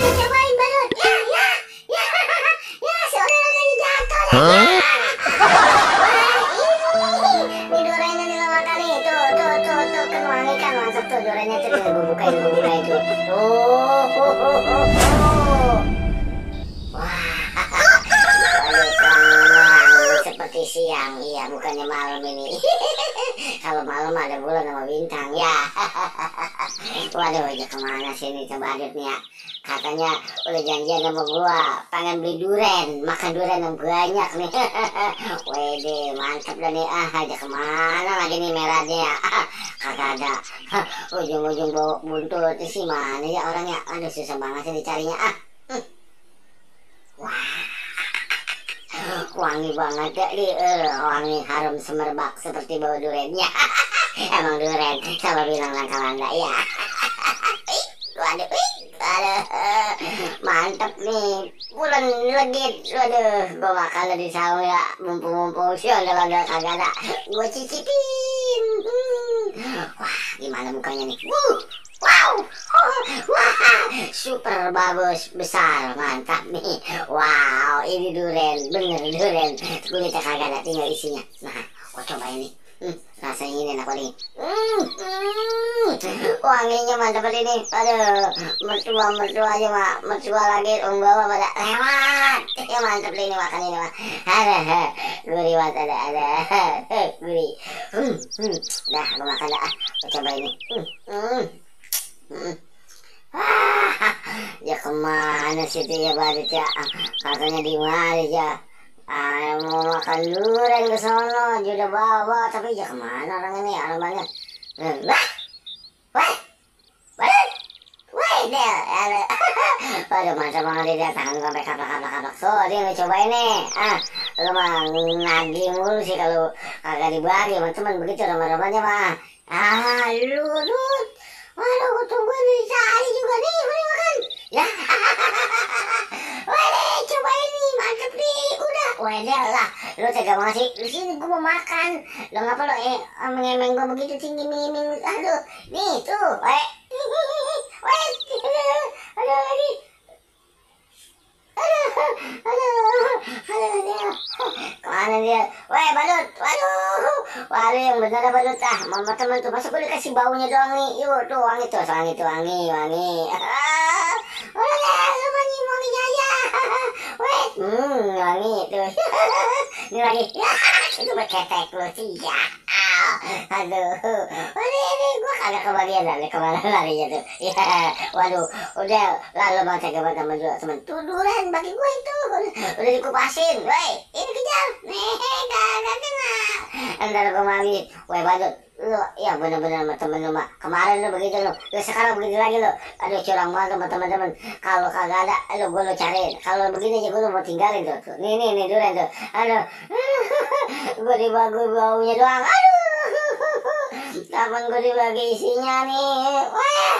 lu cobain Badut. Ya, si Orel lagi jatuh. Hah? Ini duriannya nih lo makan nih. Tuh, kan wangi kan, mantap tuh duriannya tuh. Gue bukain tuh. Wah, seperti siang, iya bukannya malam ini. Kalau malam ada bulan sama bintang ya. Waduh, aja kemana sih ini Badut nih ya? Katanya udah janjian sama gua, pengen beli duren, makan duren yang banyak nih. Wede, mantap dah nih. Aja kemana lagi nih merahnya ya? Kagak ada. Ujung-ujung bawa buntut sih mana ya orangnya? Aduh, susah banget sih dicarinya. Wah, wangi banget ya nih, wangi harum semerbak seperti bau durennya. Emang duren sama bilang langka-langka ya. Waduh, mantep nih, bulan legit. Waduh, gua makan di sahur ya, mumpung-mumpung sih kalau kagak ada, gua cicipin. Wah, gimana mukanya nih? Wow, wah, super bagus, besar, mantap nih. Wow, ini duren, bener duren. Kulitnya kagak ada, tinggal isinya. Nah, gua coba ini. Rasanya ini enak banget. Wanginya mantap banget ini. Aduh, mertua aja mak, mertua lagi bawa pada lewat. Ya mantap ini makan ini mah. Gurih banget ada. Gurih. Dah, gue makan dah. Gue coba ini. Ya kemana sih itu ya Badut ya? Katanya di mana ya? Mau makan durian ke sono, dia udah bawa, tapi ya kemana orang ini? Orang banyak. Weh, Del. Waduh, mantap banget dia, tangan sampai kaplak. So, dia lu cobain nih. Lu mah nagih mulu sih kalau kagak dibagi sama teman begitu ramah-ramahnya mah. Lu. Waduh, gue tungguin dicari juga nih, mari makan. Ya. Waduh, cobain nih, mantep nih, udah. Waduh lah, lu tega banget sih. Di sini gue mau makan. Lu ngapa lu mengemeng gue begitu tinggi miming? Aduh, nih tuh, aduh lagi. Aduh dia. Kemana dia? Weh Badut, waduh yang bener Badut mama teman tuh masa gue dikasih baunya doang nih. Yuk tuh wangi tuh, wangi. Wanginya aja. Weh, wangi tuh. Ini lagi, itu berketek lu sih ya. Aduh, ini gue kagak kebagian lari kemana larinya tuh. Ya, waduh, udah lalu bang tega banget sama temen tuh duren bagi gue itu udah dikupasin. Woi, ini kejar, nih kagak kena. Ntar gue mami, woi Badut, lu ya bener-bener sama temen lu mah. Kemarin lu begitu lu sekarang begitu lagi lu. Aduh curang banget sama teman-teman. Kalau kagak ada, gue lu cariin. Kalau begini aja gue mau tinggalin tuh. Nih duren tuh. Aduh, gue dibagi baunya doang. Aduh. Kapan gue dibagi isinya nih? Wah,